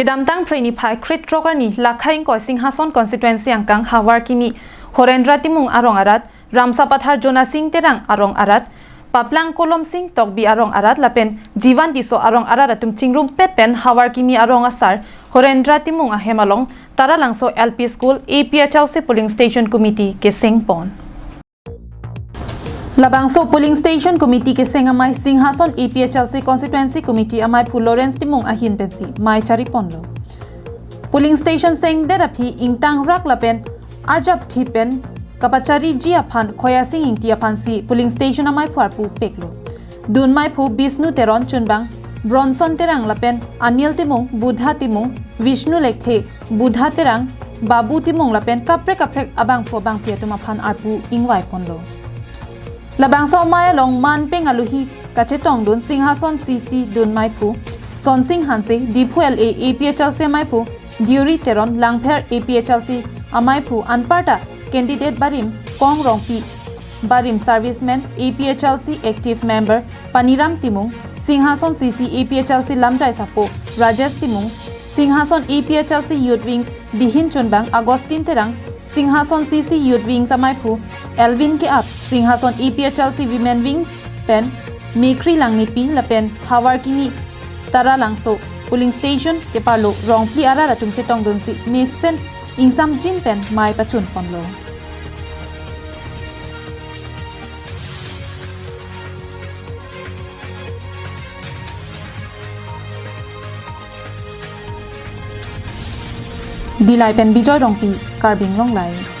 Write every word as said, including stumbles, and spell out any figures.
Kedamtang Phre niphai kre-throk arni Lakha ingkoi Singhason constituency angkang Havarkimi Horendra Timung arong arat, Ramsapathar Jonasing Terang arong arat, Paplang Kolomsing Tokbi arong arat lapen Jivan Tisso arong arat atum chingrumpet pen Havarkimi arong asar Horendra Timung ahem along Taralangso L P School A P H L C polling station committee keseng pon. Labangso polling station committee keseng amei Singhason A P H L C constituency committee ameiphu Lawrence Timung ahin pensi mei chari ponlo. Polling station sengdet aphi ingtangrak lapen arjapthip pen kapachariji aphan Khoyasing Ingti aphansi polling station ameiphu arpu peklo. Dun meiphu Bishnu Teron chunbang Bronson Terang lapen Anil Timung, Buddha Timung, Vishnu Lekthe, Buddha Terang, Babu Timung lapen kaprek kaprek abangphu abangpi atum aphan arpu ingvai ponlo. Labangso amei along manpeng aluhi kachetongdun Singhason C C dun meiphu Sonsing Hanse, Diphu L A A P H L C ameiphu Deuri Teron, Langpher A P H L C ameiphu anparta candidate barim Kong Rongpi, barim serviceman A P H L C active member Paniram Timung, Singhason C C A P H L C lamjai sapo Rajesh Timung, Singhason A P H L C Youth Wings dihin chunbang Augustine Terang, Singhason C C Youth Wings ameiphu Elvin Keap, Singhason A P H L C Women Wings pen Mekri Langnipi lapen Havarkimi Taralangso polling station keparlo rongphli arat atum chetongdunsi mesen ingsamjin pen mei pachun ponlo. Dillai pen Bijoy Rongpi, Karbi Anglong Live.